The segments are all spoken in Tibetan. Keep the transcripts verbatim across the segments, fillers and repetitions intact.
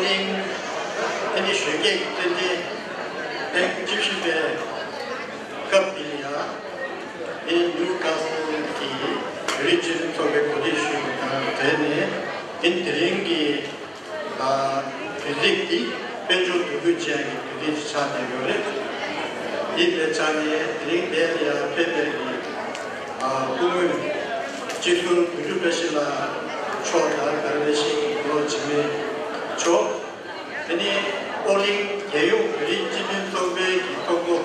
ཨ་ནི་གཞོན་སྐྱེས་ཀྱི་རྩེད་འགྲན་ཐེངས་བཅུ་བཞི་པའི་སྐབས་འདི་ལ་ཡང་ཨ་ནི་ནིའུ་ཀཱ་སལ་གྱི་བོད་རིགས་སྤྱི་མཐུན་ཚོགས་པའི་གོ་སྒྲིག་ཞུས་པ་དང་འབྲེལ་ནས་ཨ་ནི་དེ་རིང་གི་ཨ་དུས་ཚིགས་འདི་དཔལ་འབྱོར་འདུ་འགོད་བྱེད་ཡག་གི་དུས་ཚིགས་ཤིག་ཆགས་བསྡད་ཡོད་རེད། དེ་བས་ཆ་ནས་དེ་རིང་འདིར་ཡང་ཕེབས་པའི་གི་ཨ་སྐུ་ངོ་སྤྱི་ཟུར་དོན་གྲུབ་བཀྲ་ཤིས་ལགས་མཆོག་དང་དར་བའི་ཤིང་གི་ལོ་འཇིགས་མེད་མཆོག་དེ་ནས་ཨོ་གླིང་རྒྱལ་ཡོངས་བོད་རིགས་སྤྱི་མཐུན་ཚོགས་པའི་གི་ཚོགས་གཙོ་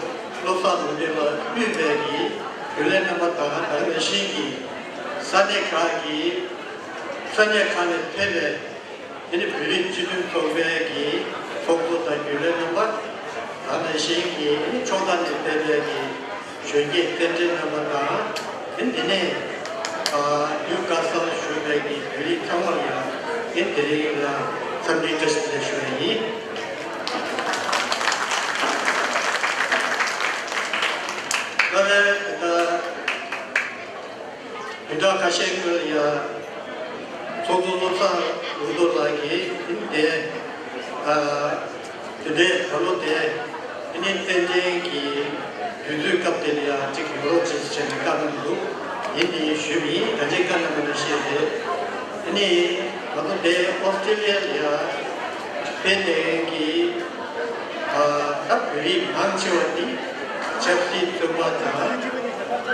བློ་བཟང་ནོར་འཛིན་ལགས་དབུས་པའི་གི་རྒྱུན་ལས་རྣམ་པ་དང་དར་བའི་ཤིང་གི་ས་གནས་ཁག་གི་ས་གནས་ཁག་ནས་ཕེབས་པའི་དེ་ནི་བོད་རིགས་སྤྱི་མཐུན་ཚོགས་པའི་གི་ཚོགས་གཙོ་དང་རྒྱུན་ལས་རྣམ་པ། ད་ནང་བཞིན་གྱི་ཕྱོགས་མཐའ་ནས་ཕེབས་པའི་གི་གཞོན་སྐྱེས་རྟེན་འབྲེལ་རྣམ་པ་དང་། དེ་འདི་ནས་ཨ་ནིའུ་ཀཱ་སལ་བཞུགས་པའི་གི་བོད་རིགས་ཚང་མར་ཡང་དེ་དེ་རིང་ལ་འཚམས་འདྲི་བཀྲ་ཤིས་བདེ་ལེགས་ཞུ་བ་ཡིན། ད་ལྟ་དེ་ལྟར། བདུན་ཕྲག་ཁ་ཤས་སྔོན་ལ་ཡང་ཚོགས་གཙོ་བློ་བཟང་ལུང་རྟོགས་ལགས་ཀྱིས་དེ་ཨ་དེ་འདྲའི་ད་ལོ་དེ་དེ་ནི་རྟེན་འབྲེལ་གྱི་དུས་ཚོད་སྐབས་དེ་ལ་ཡང་གཅིག་ཡོང་རོགས་བྱེད་ཟེར་ནས་བཀའ་གནང་འདུག་ཡིན་དེ་ཞུས་མིན་ད་ཅིག་བཀའ་གནང་བ་ནང་བཞིན་རེད། དེ་ནི་ང་ཚོ་དེ་ཨོ་སི་ཀྲི་ལི་ཡ་ལ་ཡང་ཕེབས་མཁན་གྱི་ཨ་ད་བོད་རིགས་མང་ཆེ་བ་དེ་ཆབ་སྲིད་བཙོན་པ་དང་།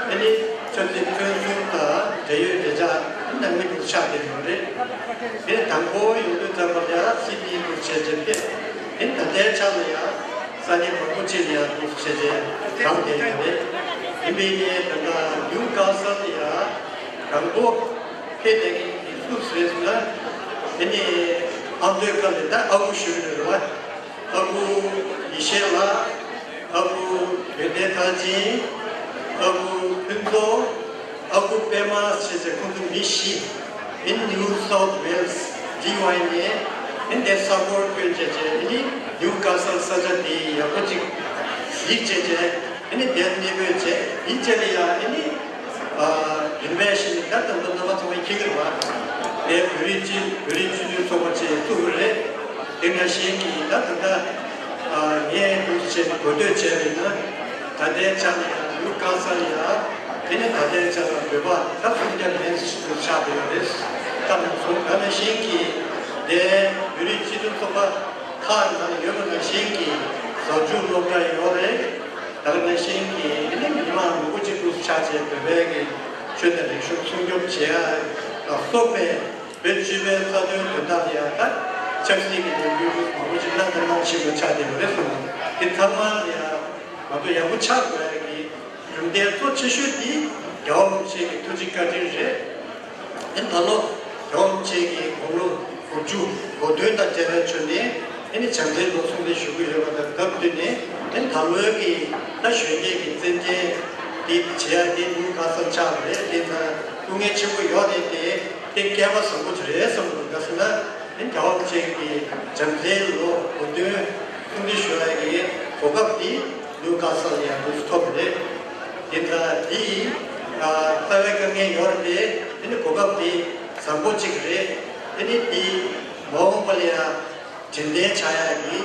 དེ་ནི་ཆབ་སྲིད་བཙོན་ཟུར་དང་འབྲེལ་ཡོད་བདེ་འཇགས་ནང་མི་དེ་ཆགས་བསྡད་ཡོད་རེད། དེ་དང་པོ་ཡོང་དུས་ཙམ་པ་ལ་ཡང་སི་པི་དུ་བྱས་རྗེས་ཕེབས། དེ་ད་ལྟའི་ཆ་ལ་ཡང་ས་གནས་མང་པོ་ཅིག་ལ་ཡང་དུ་བྱས་རྗེས་བགྲངས་བསྡད་ཡོད་རེད། ཡིན་པའི་ནས་ད་ལྟ་ནིའུ་ཀཱ་སལ་ལ་ཡང་དང་པོ་ཕེབས་བསྡད་མཁན་དེ་སུ་རེད་ཟེར་ན། དེ་ནི་ཨ་མདོའི་ཁ་ལ་ད་ཨ་ཁུ་ཞུ་གི་རེད་བ། ཨ་ཁུ་ཡེ་ཤེས་ལགས། ཨ་ཁུ་ཡོན་ཏན་མཐར་ཕྱིན། ཨ་ཁུ་ཕུན་ཚོགས། ཨ་ཁུ་པད་མ་ཞེས་བྱ་ཁོང་ཚོ་མི་བཞི། ཨིན་ནིའུ་སའུཐ་ཝེལ་སི་ཌི་ཝའི་ནས་ཨིན་དེ་ས་གོར་བསྐྱོན་བྱས་བྱས་ཨིན་ནིའུ་ཀཱ་སལ་ས་ཆ་དེ་ཡག་པོ་ཅིག་གཟིགས་བྱས་བྱས་ཨིན་ནི་དེར་གནས་སྤོས་བྱས་དེའི་རྗེས་ལ་ཡང་ཨིན་ནི་རིམ་པས་བཞིན་ད་ལྟ་ད་ལྟ་མ་ཚང་མ་ཁྱེད་ཀྱི་རེད་བ། ངས་བོད་རིགས་སྤྱི་བོད་རིགས་སྤྱི་མཐུན་ཚོགས་པ་ཅེས་བཙུགས་པ་རེད། དེ་ནང་བཞིན་གྱི་ད་ད་ལྟ་ངས་འདུག་བྱས་ནས་གོ་ཐོས་བྱས་པ་ཡིན་ན། ད་ལྟའི་ཆ་ནས་ཡང་ནིའུ་ཀཱ་སལ་ལ་ཡང་དེ་ནི་ད་ལྟའི་ཆ་ལ་བོད་པ་ད་སུམ་བརྒྱ་ལན་ཞིག་ཏུ་ཆགས་བསྡད་ཡོད་རེད། ད་ནང་སོང་ད་ནང་བཞིན་གྱི་དེ་བོད་རིགས་སྤྱི་མཐུན་ཚོགས་པ་ཁག་ནང་ཡོད་པ་ནང་བཞིན་གྱི་ཟབ་འཇུག་སློབ་གྲྭ་ཡོད་རེད། ད་ག་ནང་བཞིན་གྱི་དེ་ནི་མི་མང་མང་པོ་ཅིག་ཏུ་ཆགས་བྱས་བོད་པའི་གི་ཆོས་དང་རིག་གཞུང་སྲུང་སྐྱོབ་བྱེད་ཡ་ལ་སོགས་པའི་བོད་སྤྱི་པའི་རྩ་དོན་དོན་དག་ལ་ཡང་ད་ཆབ་སྲིད་ཀྱི་ལས་འགུལ་མང་པོ་ཞིག་གནང་དང་གནང་བཞིན་པ་ཆགས་བསྡད་པ་རེད་གསུངས། དེ་ཚང་མ་ལ་ཡང་ང་ཚོ་ཡག་པོ་ཆགས་དགོས་ཡ་གི་རྒྱུ་མཚན་གཙོ་ཆེ་ཤོས་དེ་རྒྱལ་བ་རིན་པོ་ཆེ་གི་ཐུགས་རྗེ་བཀའ་དྲིན་རེད། དེ་ད་ལོ་རྒྱལ་བ་རིན་པོ་ཆེ་གི་དགུང་ལོ་དགུ་བཅུ་གོ་བདུན་དང་འབྲེལ་བའི་ཆོས་ནས་དེ་ནི་བྱམས་བརྩེའི་ལོ་གསུང་གླེང་ཞུ་གི་ཡོད་པ་དང་སྟབས་བསྟུན་ནས་དེ་ད་ལོའི་གི་ད་གཞོན་སྐྱེས་ཀྱི་རྩེད་འགྲན་དེ་བྱེད་ཡ་དེ་ནིའུ་ཀཱ་སལ་ཆགས་པ་རེད། དེ་ད་ཐུགས་འགན་ཆེན་པོ་ཡོད་རེད་དེ། དེ་སྐལ་པ་བཟང་པོ་ཅིག་རེད་བསམ་གྱི་འདུག་ག་ཟེར་ན། དེ་རྒྱལ་བ་རིན་པོ་ཆེ་གི་བྱམས་བརྩེའི་ལོ་དགུང་སྟོན་གསུང་འདོན་ཞུ་བ་གི་གོ་སྐབས་དེ་ནིའུ་ཀཱ་སལ་ཡང་འདུག་ཐོབ་པ་རེད། དེ་འདྲ་དེ་ཡིས་རྩ་བའི་དཀའ་ངལ་ཡོད་རེད་དེ། དེ་ནི་གོ་སྐབས་དེ་བཟང་པོ་ཅིག་རེད། དེ་ནི་དེ་མ་འོངས་པ་ལ་ཡང་དྲིན་ལན་འཇལ་ཡག་གི་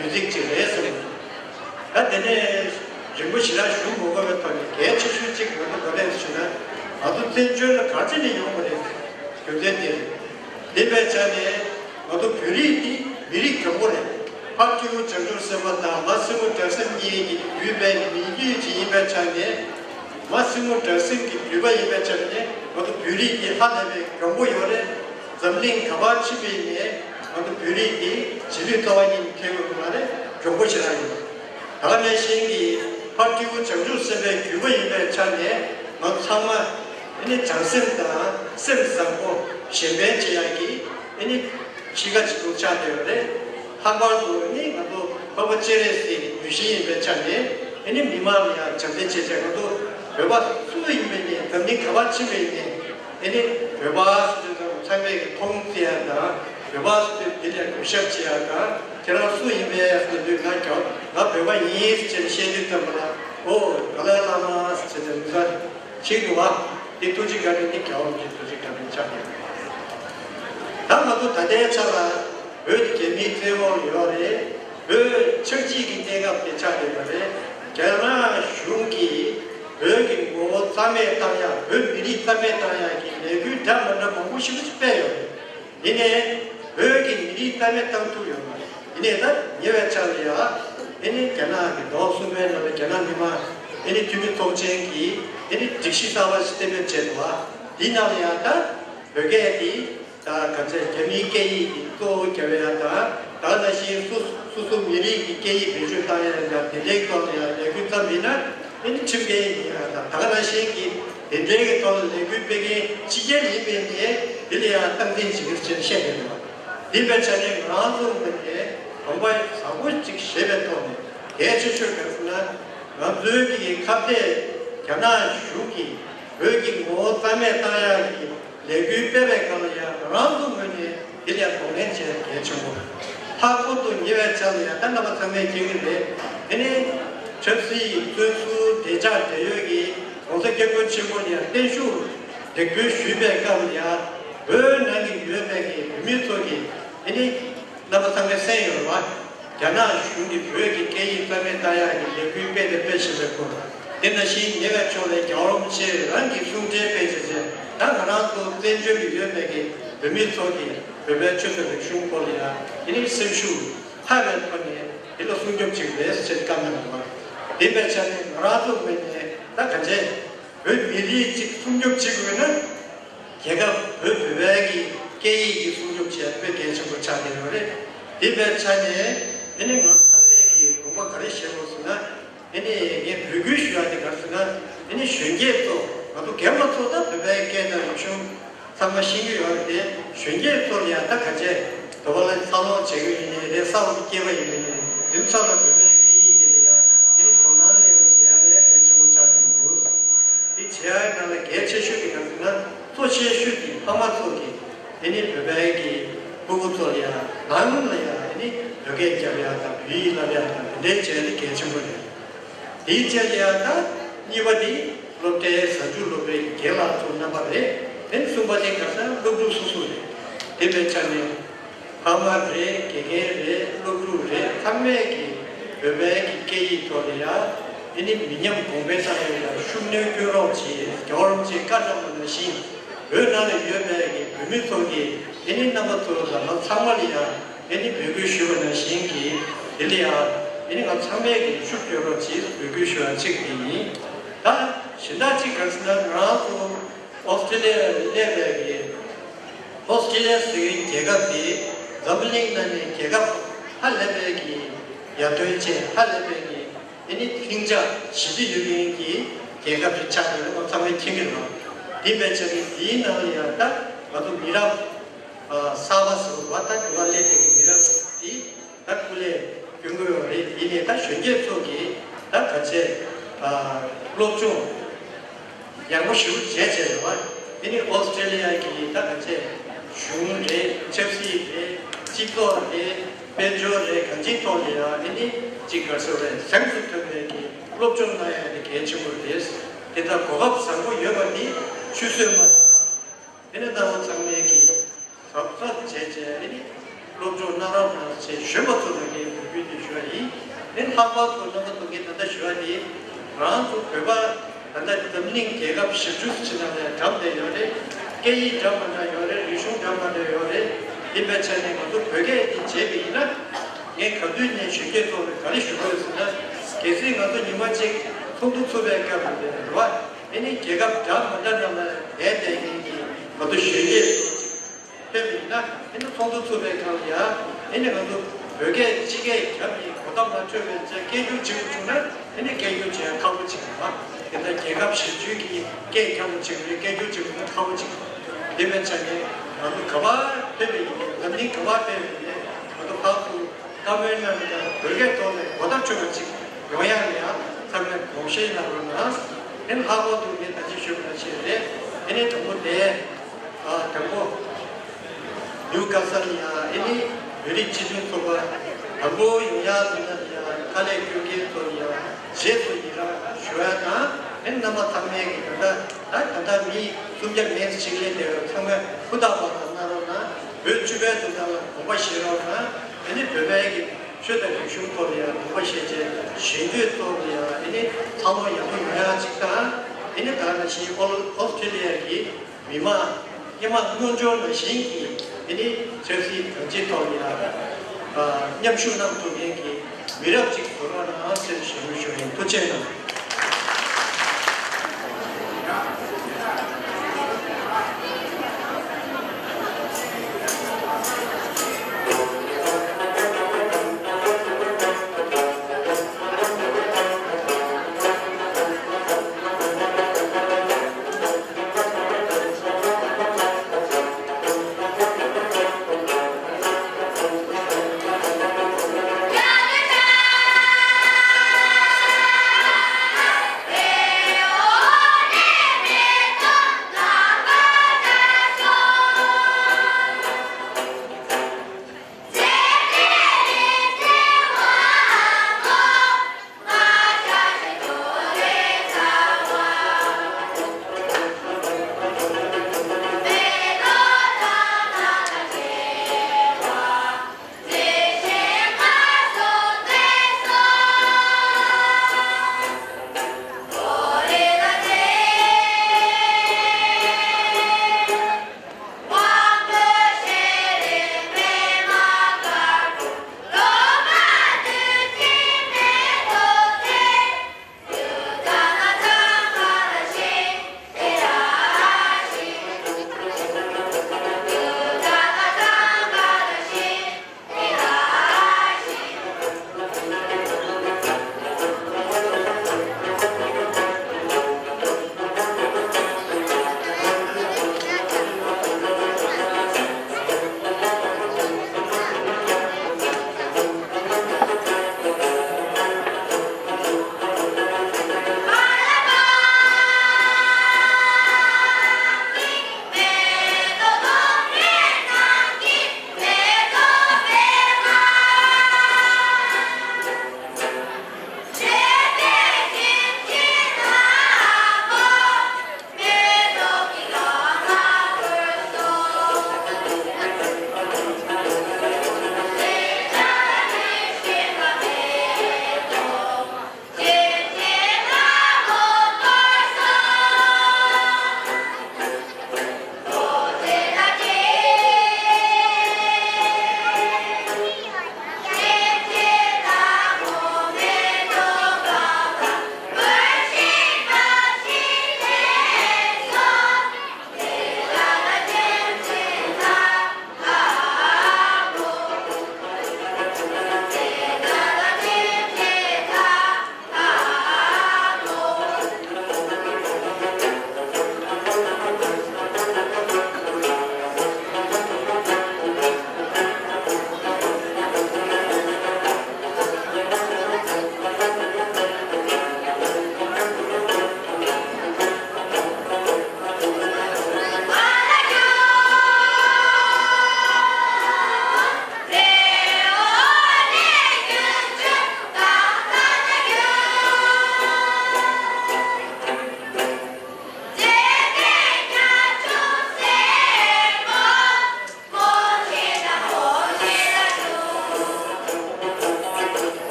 དུས་ཚིགས་ཅིག་རེད་གསུངས། ད་དེ་ནས་རིང་པོ་ཞེ་དྲག་ཞུ་མི་དགོས་པའི་ཐོག་ནས་གལ་ཆེ་ཤོས་གཅིག་ང་ཚོ་ག་རེ་ཞུ་ན། ང་ཚོ་བཙན་བྱོལ་ལ་ག་རེ་བྱས་ནས་ཡོང་བ་རེད། རྒྱུ་མཚན་དེ་རེད། དེ་བས་ཆ་ནས་ང་ཚོ་བོད་རིགས་འདི་མི་རིགས་དྲང་པོ་རེད། ཕ་སྤྲེའུ་བྱང་ཆུབ་སེམས་དཔའ་དང་མ་སྲིན་མོ་བྲག་སྲིན་གཉིས་ཀྱིས་བརྒྱུད་པའི་མི་རྒྱུད་ཅིག་ཡིན་པའི་ཆ་ནས། མ་སྲིན་མོ་བྲག་སྲིན་གྱི་བརྒྱུད་པ་ཡིན་པའི་ཆ་ནས་ང་ཚོ་བོད་རིགས་འདི་ཧ་ལས་པའི་དྲང་པོ་ཡོད་རེད། འཛམ་གླིང་ག་པར་ཕྱིན་པ་ཡིན་ནའི་ང་ཚོ་བོད་རིགས་འདི་རྗེས་ལུས་རྩ་བ་ཉིད་ནས་ཐེ་གི་ཡོད་མ་རེད། དྲང་པོ་ཞེ་དྲག་ཡོད། ད་ག་ནང་བཞིན་གྱི་ཕ་སྤྲེའུ་བྱང་ཆུབ་སེམས་དཔའི་བརྒྱུད་པ་ཡིན་པའི་ཆ་ནས་ང་ཚང་མ་ཨ་ནི་བྱང་སེམས་དང་སེམས་བཟང་པོ་གཞན་ཕན་བྱེད་ཡག་གི་ཨ་ནི་གཤིས་ཀ་ཅིག་ཏུ་ཆགས་བསྡད་ཡོད་རེད། ལྷག་པར་དུ་ཨ་ནི་ང་ཚོ་འཕགས་པ་སྤྱན་རས་གཟིགས་ཀྱི་གདུལ་ཞིང་ཡིན་པའི་ཆ་ནས་ཨ་ནི་མི་མང་ལ་ཡང་བྱམས་བརྩེ་བྱེད་བྱས་ང་ཚོ་བོད་པ་སུ་ཡིན་པའི་ནས་འཛམ་གླིང་ག་པར་ཕྱིན་པའི་ནས། དེ་ནི་བོད་པ་ཟེར་དུས་ཙམ་ཚང་མས་ཀྱི་མཐོང་ཚེ་ཡ་དང་། བོད་པ་ཟེར་དུས་དེ་ལས་གུས་ཞབས་བྱེད་ཡ་དང་། ཁྱེད་རང་སུ་ཡིན་པས་ཟེར་དུས་ང་རྒྱ་ང་བོད་པ་ཡིན་ཟེར་བཤད་དུས་ཙམ་པ་ལ་ཨོ་དཱ་ལའི་བླ་མ་ཟེར་དུས་ང་ཚོ་ཞིག་འདུག་བ། དེ་ཐུགས་རྗེ་བཀའ་དྲིན་ནི་རྒྱལ་བ་རིན་པོ་ཆེའི་ཐུགས་རྗེ་བཀའ་དྲིན་ཆགས་ཡོད། ད་ང་ཚོ་ད་ལྟའི་ཆ་ལ་བོད་ཀྱི་རྒྱ་མི། བཙན་དབང་ཡོད་རེད། བོད་ཆབ་སྲིད་ཀྱི་གནས་སྐབས་དེ་ཆགས་བསྡད་པ་རེད། རྒྱ་ནག་གཞུང་གིས་བོད་ཀྱི་ངོ་བོ་རྩ་མེད་བཏང་ཡག་བོད་མི་རིགས་རྩ་མེད་བཏང་ཡག་གི་ལས་འགུལ་འདྲ་མི་འདྲ་མང་པོ་ཞིག་སྤེལ་ཡོད་རེད། ཡིན་ནའི་བོད་ཀྱི་མི་རིགས་རྩ་མེད་བཏང་ཐུབ་ཡོད་མ་རེད། ཡིན་ནའི་ད་ཉེ་བའི་ཆར་ལ་ཡ་ཨེ་ནི་རྒྱ་ནག་གི་ཟླ་བ་གསུམ་པའི་ནང་ལ་རྒྱ་ནག་མི་དམངས་ཨེ་ནི་འཐུས་མི་ཚོགས་ཆེན་གྱིས་ཨེ་ནི་སྒྲིག་གཞི་གསར་པ་ཞིག་གཏན་འབེབས་བྱས་འདུག་བ། འདིའི་ནང་ལ་ཡ་ད་བོད་སྐད་དེ། ད་ག་ཚད་རྒྱ་མིའི་སྐད་ཡིག་གི་གཙོ་བོ་རྒྱབ་ཡ་དང་། ད་ག་ནང་བཞིན་སོ་སོ་སོ་མི་རིགས་ཀྱི་སྐད་ཡིག་བེད་སྤྱོད་བཏང་ཡ་ཡང་དེ་འདྲའི་ཐོག་ལ་ཡང་ལས་འགུལ་བརྩམས་ཡིན་ན་ཨེ་ནི་ཁྲིམས་འགལ་ཡིན་ཡ་དང་། ད་ག་ནང་བཞིན་གྱི་དེ་འདྲའི་གི་ཐོག་ལ་ལས་འགུལ་སྤེལ་མཁན་ཕྱི་རྒྱལ་ཡིན་པའི་ནས་དེ་ལ་ཡང་སྟངས་འཛིན་བྱེད་ཀྱི་ཟེར་བཤད་ཀྱི་འདུག་འདི་བས་ཆ་ནས་ང་རང་ཚོ་ངོས་ནས་དགོངས་པ་བཟང་པོ་ཅིག་བཞེས་པའི་ཐོག་ནས་གལ་ཆེ་ཤོས་ག་རེ་ཟེར་ན། ང་ཚོའི་གི་ཁ་གཏད་རྒྱ་ནག་གཞུང་གིས་བོད་ཀྱི་ངོ་བོ་རྩ་མེད་བཏང་ཡག་གི་ལས་འགུལ་སྤེལ་བའི་སྒང་ལ་ཡང་ང་རང་ཚོ་ངོས་ནས་དེ་ལ་གདོང་ལེན་བྱས་གལ་ཆེན་པོ། ལྷག་པར་དུ་ཉེ་བའི་ཆར་ལ་ཡང་ད་རྣམ་པ་ཚང་མས་མཁྱེན་གྱི་རེད། དེ་ནི་ཆབ་སྲིད་བཙོན་ཟུར་བདེ་འཇགས་བགྲེས་ཡོལ་གྱིས་༸གོང་ས་༸སྐྱབས་མགོན་ཆེན་པོ་ལ་ཡང་བརྟན་བཞུགས་འདེགས་འབུལ་ཞུས་པའི་སྐབས་ལ་ཡང་བོད་ནང་གི་ཡོད་པའི་གི་བོད་མི་ཚོ་གིས་དེ་ནི་རྣམ་པ་ཚང་མས་གསན་ཡོད་རེད་བ། རྒྱ་ནག་གཞུང་གིས་བོད་ཀྱི་སྐད་ཡིག་རྩ་མེད་བཏང་ཡག་གི་ལས་འགུལ་སྤེལ་དང་སྤེལ་བཞིན་པའི་སྐོར། དེ་ནང་བཞིན་ཉེ་བའི་ཕྱོགས་ལ་རྒྱལ་བ་རིན་པོ་ཆེ་རང་གིས་གསུང་འཕྲིན་སྤེལ་བྱས་རྗེས་ད་ང་རང་ཚོ་བཙན་བྱོལ་དུ་ཡོད་པའི་གི་བོད་མི་ཚོ་གིས་བོད་པའི་ཆོས་དང་རིག་གཞུང་སྐོར་ལ་ཡང་དེ་ནི་སེམས་ཤུགས་འཕར་བའི་ཐོག་ནས་དེ་ལ་སྲུང་སྐྱོབ་བྱེད་དགོས་ཞེས་བཀའ་གནང་འདུག་དེ་བས་ཆ་ནས་ང་རང་ཚོ་ངོས་ནས་ད་ག་འདྲས་བོད་མི་རིགས་གཅིག་སྲུང་སྐྱོབ་བྱེད་དགོས་ན། རྒྱལ་ཁབ་བོད་བོད་པའི་གི་སྐད་ཡིག་གི་སྲུང་སྐྱོབ་བྱེད་ཡ་དཔེ་གལ་ཆེན་པོ་ཆགས་ཀྱི་ཡོད་རེད། དེ་བས་ཆ་ནས་དེ་ནི་ང་ཚང་མས་ཀྱི་དགོངས་པ་ག་རེ་བཞེས་དགོས་ཟེར་ན། དེ་ནི་ངས་འབོད་སྐུལ་ཞུ་ཡ་དེ་ག་རེ་ཟེར་ན། དེ་ནི་གཞོན་སྐྱེས་ཚོ་ང་ཚོ་རྒན་པ་ཚོ་ད་བོད་པའི་སྐད་དང་རིག་གཞུང་ཚང་མ་ཤེས་ཀྱི་ཡོད་རེད་དེ། གཞོན་སྐྱེས་ཚོ་ལ་ཡ་ད་ག་བྱས་དོ་བ་ལ་འཚར་ལོངས་བྱེད་ཀྱི་ཡིན་ནའི་རེད། གསར་དུ་སྐྱེས་པ་ཡིན་ནའི་རེད། དེ་ཚོ་ལ་བོད་པའི་སྐད་ཡིག་དེ་ལ་ཡ་དེ་ནི་དོ་སྣང་སླེབས་པ་བྱེད་ཡ་དེ་གལ་ཆེན་པོ་ཆགས་ཀྱི་འདུག་དེ་བྱེད་ཡག་ནང་ལ་གལ་ཆེ་ཤོས་དེ་ག་རེ་ཟེར་ན། གཙོ་ཆེ་ཤོས་དེ་ཕ་མ་ཚོ་གིས་དེ་ནི་བོད་པའི་གི་སྤུ་གུ་ཚོ་ལ་ཡང་ནང་ལ་ཡང་དེ་ནི་བོད་སྐད་རྒྱབ་ཡག་དང་བོད་ཡིག་བསླབ་ཡག་དང་དེ་འདྲའི་བྱས་ཏེ་གལ་ཆེན་པོ་རེད། དེའི་རྗེས་ལ་ཡང་ད་གཉིས་པ་དེ་སློབ་གྲྭའི་གཟའ་མཇུག་སློབ་གྲྭའི་རྒན་ལགས་ཚོ་རྣམ་པ་རེད། དེ་ནི་གསུམ་པ་དེ་ག་རེ་ཟེར་ན་སློབ་ཕྲུག་སོ་སོ་རེད། དེ་བས་ཆ་ནས། ཕ་མ་རེད། དགེ་རྒན་རེད། སློབ་ཕྲུག་རེད། ཚང་མས་ཀྱིས་བོད་པའི་གི་སྐད་ཡིག་ཐོག་ལ་ཡང་དེ་ནི་མི་ཉམས་གོང་འཕེལ་བཏང་ཡག་ལ་ཤུགས་སྣོན་སྐྱོན་རོགས་བྱེད། རྒྱལ་བ་རིན་པོ་ཆེས་བཀའ་གནང་བ་ནང་བཞིན་བོད་ནང་ལ་ཡོད་པའི་གི་བོད་མི་ཚོ་གིས་དེ་ནི་རྣམ་པ་ཚོ་ལ་ང་ཚང་མ་ལ་ཡང་དེ་ནི་འབོད་སྐུལ་ཞུས་པ་ནང་བཞིན་གྱི་དེ་ལ་ཡང་དེ་ནི་ང་ཚང་མས་ཀྱིས་ཤུགས་སྐྱོན་རོགས་བྱེད་འབོད་སྐུལ་ཞུ་བ་གཅིག་དེ་ཡིན། ད་གཞན་དག་གཅིག་ག་རེ་ཟེར་ན་ང་རང་ཚོ་ཨོ་སི་ཀྲི་ལི་ཡར་སླེབས་པའི་གི་ཨོ་སི་ཀྲི་ལི་ཡ་ཟེར་བའི་རྒྱལ་ཁབ་དེ་འཛམ་བུ་གླིང་ནང་ནས་རྒྱལ་ཁབ་ཧ་ལས་པའི་གི་ཡར་ཐོན་ཆེ་ཧ་ལས་པའི་གི་དེ་ནི་ལྷིང་འཇགས་ཞི་བདེ་ཡོད་མཁན་གྱི་རྒྱལ་ཁབ་ཅིག་ཆགས་ཡོད་པ་ཚང་མས་མཁྱེན་གྱི་རེད། དེ་བས་ཆ་ནས་དེའི་ནང་ལ་ཡང་ད་ང་ཚོ་མི་རབས་གསར་པ་ཟེར་བ་ད་འགྲོ་བ་སླེབས་པའི་གི་མི་རབས་དེ་ད་སྐུ་ལས་སྐྱོན་དགོས་ཡོད་རེད། ཡིན་ནའི་ད་གཞོན་སྐྱེས་ཚོ་གིས་ད་ག་ཚད་སློབ་སྦྱོང་ཡག་པོ་ཞེ་པོ་བྱས་བྱས་ཡོད་པ། དེ་ནི་ཨོ་སི་ཀྲི་ལི་ཡ་གི་ད་ག་ཚད་གཞུང་རེད། ཆབ་སྲིད་རེད། སྤྱི་ཚོགས་རེད། དཔལ་འབྱོར་རེད། གང་ཅིའི་ཐོག་ལ་ཡང་དེ་ནི་གཅིག་ག་རེ་ཟེར་རེད། གཟེངས་སུ་ཐོན་པའི་གི་སློབ་སྦྱོང་གནང་ཡ་དེ་གལ་ཆེན་པོ་རེད། དེ་ལྟར་གོ་སྐབས་བཟང་པོ་ཡོད་པ་དེ་ཆུད་ཟོས་མ་དེ་ནས་ད་བོད་ཚང་མས་ཀྱིས་གཟབ་གཟབ་བྱས་བྱས་ཨེ་ནི་སློབ་སྦྱོང་གནང་རོགས་གནང་ཞེས་གཞོན་པ་ཚོ་ལ་ངས་འབོད་སྐུལ་དེ་ཞུ་བ་ཡིན། ཨེ་ནི་ལྷག་པར་དུ་རྣམ་པ་ཚོ་ངས་ད་ལྟ་ཞུ་བ་དེ་ང་རང་ཚོ་བོད་པ་ད་ལྟ་འཛམ་གླིང་རྒྱལ་ཁབ་བཞི་བཅུ་ཕྱི་ནང་ལ་གྲམ་བསྡད་ཡོད་རེད། སྐད་ཡིག་འདྲ་མ་འདྲ་ཡོད་རེད། རིག་གཞུང་འདྲ་མ་འདྲ་ཡོད་རེད། དེ་འབད་བྱས་ནས་ང་ཚོ་བོད་སྐད་དེ་བྱས་པ་ཡིན་ན་ངས་ག་དུས་ནས་གཞོན་སྐྱེས་ཚོ་ལ་ག་རེ་ཞུ་དགོས་ཟེར་ན། གལ་སྲིད་ང་ཚོ་ཉི་མ་གཅིག་ཚོགས་འདུ་ཚོགས་པའི་སྐབས་ལ་རེད་བ། ཨེ་ནི་རྒྱལ་ཁབ་འདྲ་མ་འདྲ་ནང་ལ་བསྡད་བསྡད་མཁན་གྱི་ང་ཚོ་གཞོན་སྐྱེས་ཚོ་ཅིག་ཕེབས་ཡིན་ན། ཨེ་ནི་ཚོགས་འདུ་ཚོགས་པའི་སྒང་ལ་ཡ་ཨེ་ནི་ང་ཚོ་བོད་སྐད་སྤྱི་སྐད་རྒྱབ་ནས་གོ་བརྡ་མ་འཕྲོད་པའི་ཆ་སྐད་སྒྱུར་བྱེད་དགོས་བྱུང་ན། ཨེ་ནི་སྐད་སྒྱུར་བྱེད་ཡ་ཁག་པོ་ཅིག་རེད་བ། དེ་ལྟར་རྒྱལ་ཁབ་བཞི་བཅུ་གི་སྐད་རྒྱབ་པོ་ཅིག་རེད། སྐད་སྒྱུར་བྱེད་དགོས་ན་ཁག་པོ་ཅིག་རེད། དེ་བས་ཆ་ནས་ང་ཚོ་ག་པར་ཕེབས་པ་ཡིན་ནའི་འཛམ་གླིང་ག་པར་ཕེབས་པ་ཡིན་ནའི་ང་ཚོ་ཕར་ཚུར་བཀའ་མོལ་གནང་ཡ་དང་བོད་སྐད་ཐོག་ནས་གོ་བརྡ་འཕྲོད་པ་ཅིག་ཡོང་ཡག་ལ་ཡང་ཚང་མས་དགོངས་བཞེས་གནང་རོགས་གནང་། དེ་ནི་ལྷག་པར་དུ་ངས་ད་ཅི་ཞུ་བ་ནང་བཞིན་རེད། དེ་ནི་དང་པོ་དེ་ཨ་དང་པོ་ནིའུ་ཀ་སལ་ལ་ཡང་ཨེ་ནི་བོད་རིགས་སྤྱི་མཐུན་ཚོགས་པ་དང་པོ་ཡོང་ཡག་ཟེར་ན་ཡང་དཀའ་ལས་སྐྱོན་མཁན་ཚོ་ལ་ཡང་རྗེས་སུ་ཡི་རང་ཞུ་ཡ་དང་། ཨེ་ནི་རྣམ་པ་ཚང་མས་ཀྱི་ད་ལྟ་ད་ལྟ་མི་སུམ་བརྒྱ་མེད་ཅིག་ལས་བསྡད་པ་ཚང་མས་ཧུར་ཐག་པ་དང་གནང་རོགས་གནང་། བོད་སྤྱི་པའི་དོན་དག་ལ་དགོངས་པ་བཞེས་རོགས་གནང་། ཨེ་ནི། བོད་པའི་གི་ཆོས་དང་རིག་གཞུང་ཐོག་ལ་ཡང་དགོངས་པ་བཞེས་བྱས། ཞི་བདེའི་ཐོག་ལ་ཡང་ཨེ་ནི་འཚར་ལོངས་ཡག་པོ་ཡོང་ཡག་ཅིག་དང་། ཨེ་ནི་ད་ག་ནང་བཞིན་ཨོ་ཨོ་སི་ཀྲི་ལི་ཡ་གི་མི་མང་སྔོན་མ་སྔོན་འཇུག་ནང་བཞིན་གྱི་ཨེ་ནི་ཆབ་སྲིད་དང་སྤྱི་ཚོགས་ལ་ཡང་མཉམ་ཞུགས་གནང་ཐུབ་མཁན་གྱི་མི་རབས་ཅིག་འགྱུར་བ་གནང་ཟེར་ཞུ་རྒྱུ་ཞུ་ཡིན། ཐུགས་རྗེ་གནང་།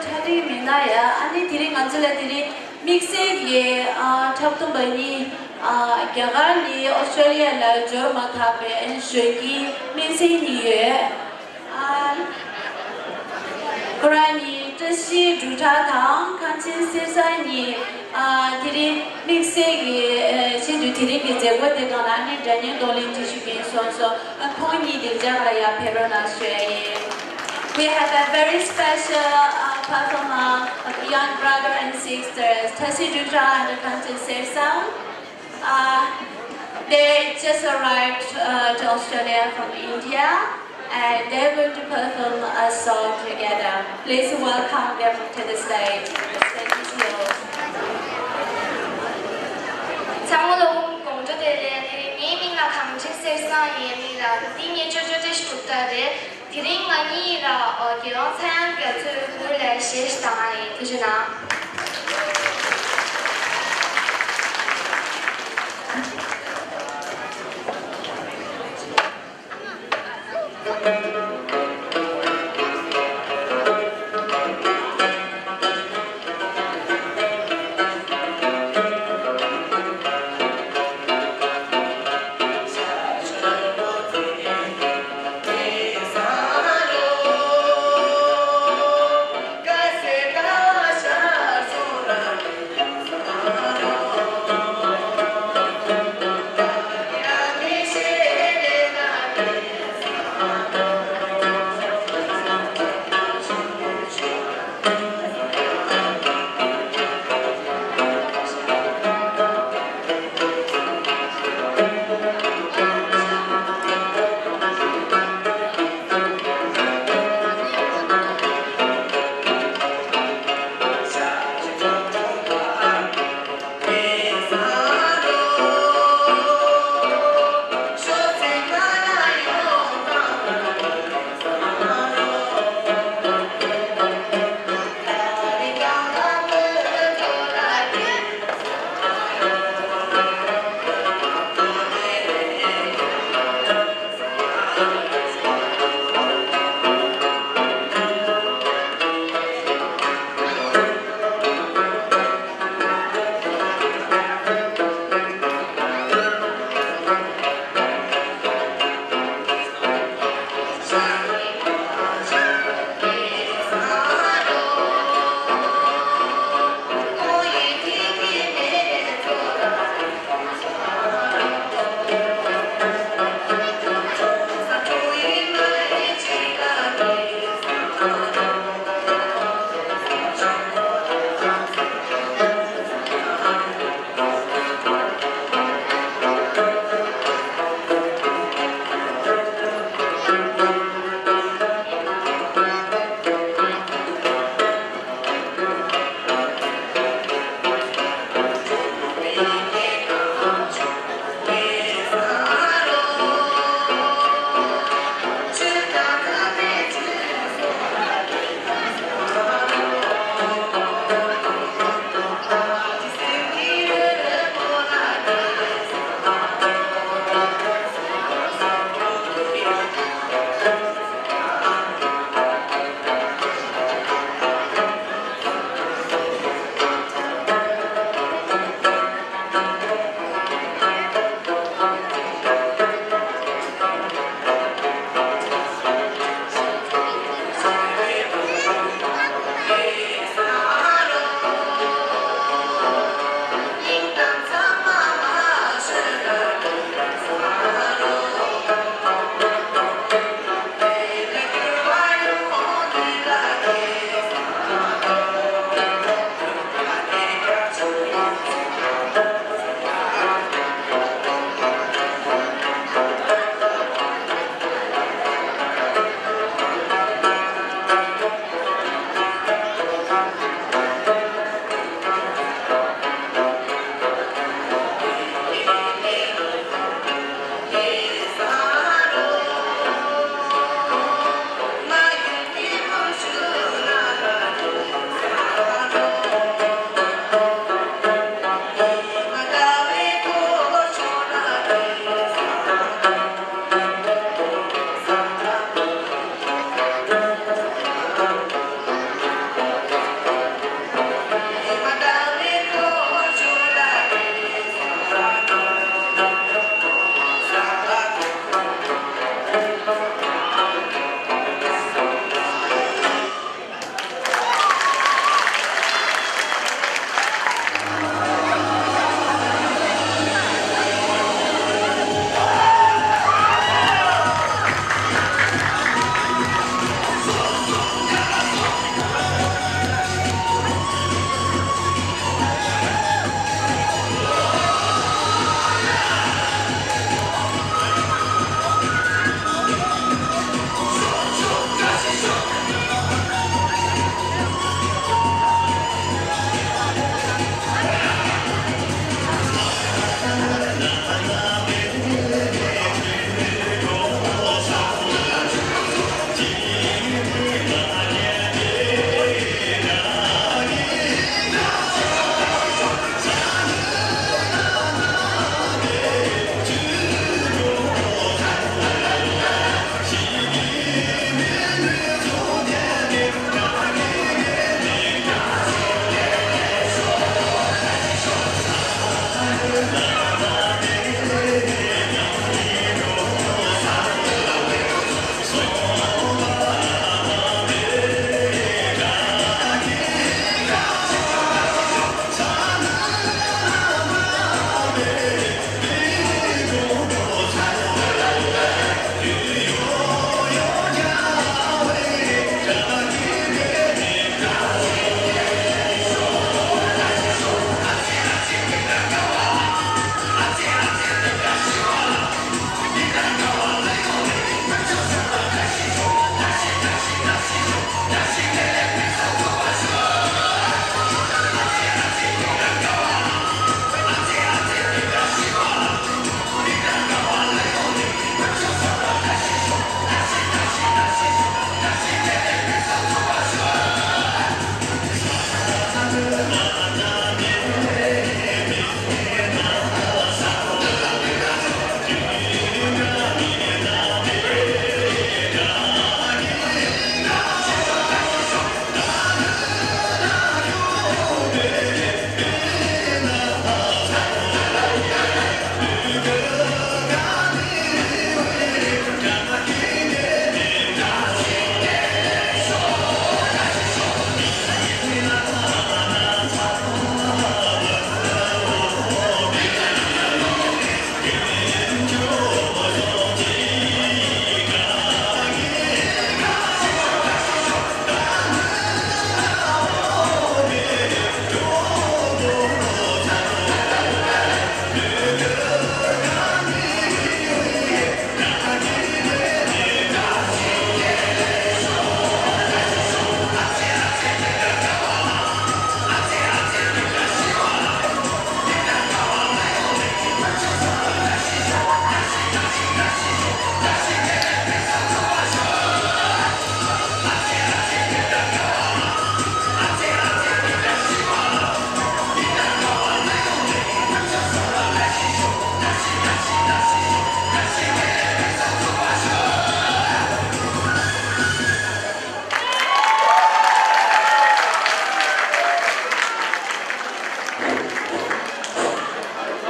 ཁྲ་ཁྲིག་མི་སྣང་ཡ། ཨ་ནི་དེ་རིང་ང་ཚོ་ལ་དེ་རིང་། དམིགས་བསལ་གྱི་ཨ་འཁྲབ་སྟོན་པ་གཉིས། ཨ་རྒྱ་གར་ནས་ཨོ་སི་ཀྲོ་ལི་ཡ་ལ་འབྱོར་མ་ཐག་པའི་གཞོན་སྐྱེས་དམིགས་བསལ་གཉིས་ཡོད། ཨ་ཁོ་རང་གཉིས་བཀྲ་ཤིས་འབྲུག་གྲགས་དང་ཁང་ཆེན་གསེར་བཟང་གཉིས། ཨ་དེ་རིང་དམིགས་བསལ་གྱི་ཨ་ཆེད་དུ་དེ་རིང་གི་མཛད་སྒོ་དེ་སྒང་ལ་ཨ་ནེ་སྒྲ་སྙན་རྡོར་གླིང་བཀྲ་ཤིས་རྒྱལ་མཚན་སོགས། ཨ་ཁོང་གཉིས་དེ་རྒྱ་གར་ལ་ཡར་ཕེབས་རོགས་གནང་ཞུ་ཡ་ཡིན། We have a very special uh, performer of young brother and sisters, Tasi Dukra and Kanchen Sersang. Uh, they just arrived uh, to Australia from India, and they're going to perform a song together. Please welcome them to the stage. The stage is yours. ཚང་མ་ལ་དགོང་དྲོ་བདེ་ལེགས། དེ་རིང་ངའི་མིང་ལ་གངས་ཅན་གསེར་བཟང་ཡིན། ལ་འདི་ངའི་ཅོ་ཅོ་བཀྲ་ཤིས་འབྲུག་གྲགས་རེད། དེ་རིང་ང་གཉིས་ལ་ཨོ་རྒྱལ་དབང་ཚངས་དབྱངས་རྒྱ་མཚོའི་མགུར་ལ་གཞས་ཤིག་བཏང་ཡ་ཡིན། ཐུགས་རྗེ་གནང་།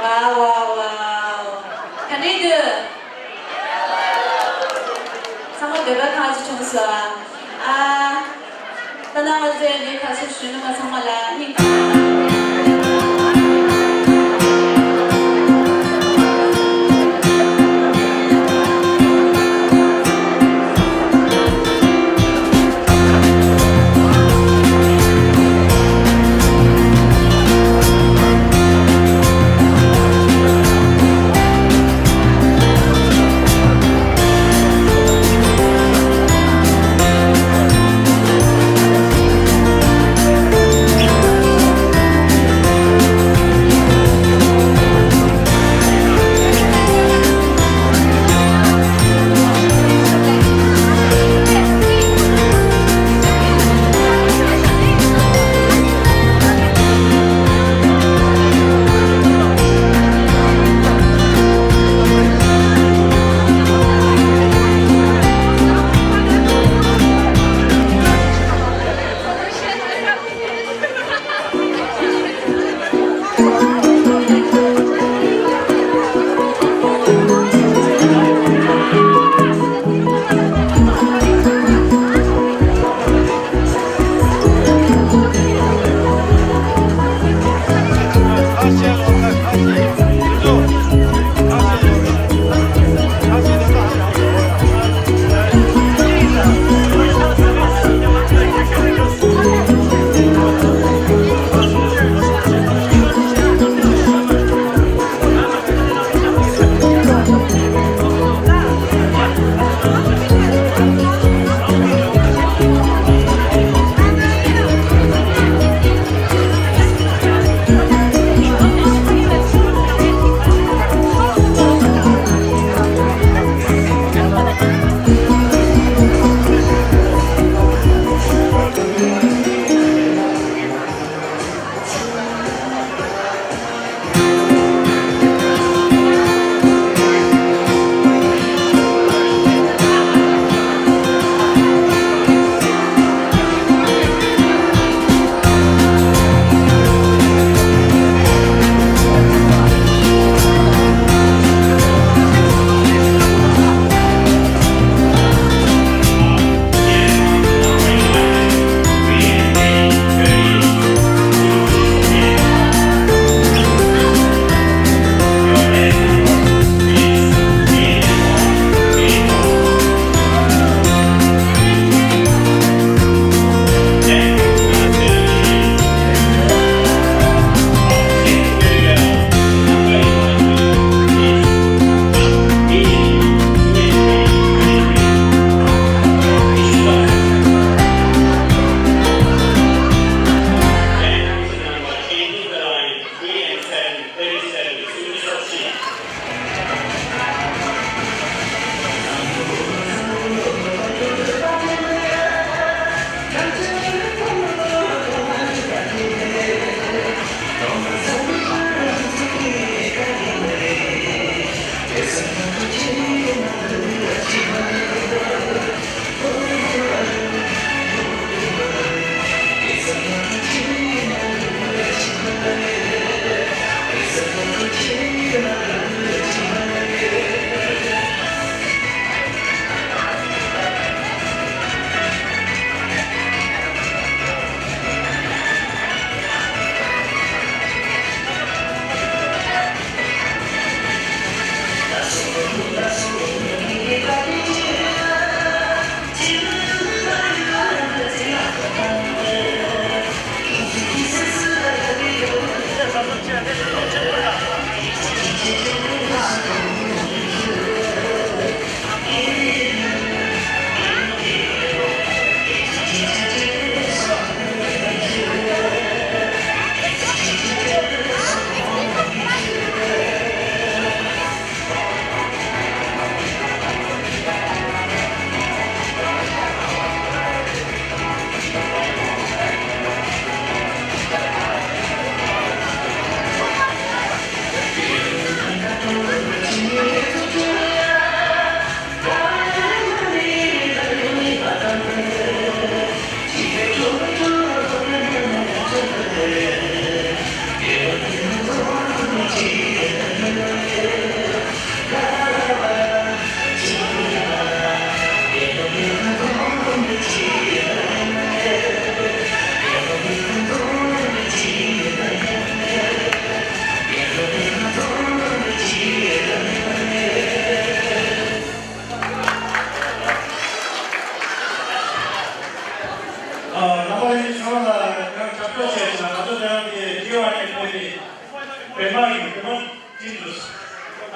ཝའོ་ཝའོ་ཝའོ། ག་འདྲས་འདུག་ཚང་མ་འདོད་པ་ཐག་ཆོད་བྱུང་སོང་ཨ། ཨ། ད་ནང་ང་ཚོའི་འདི་ག་ཚོད་ཞུ་ནུས་པ་ཚང་མ་ལ་སྙིང་ཐག་པ་ནས།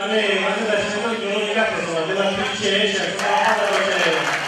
ཨ་ནི་ང་ཚོ་ད་ཤིང་ཏོག་རྒྱུ་ནོར་གཉིས་ཀ་ཐེབས་སོང་བ་འདི་ལ་ཐུགས་རྗེ་ཆེ་ཞེས་གསུངས་པ་ཕར་ལ་རོགས་བྱས།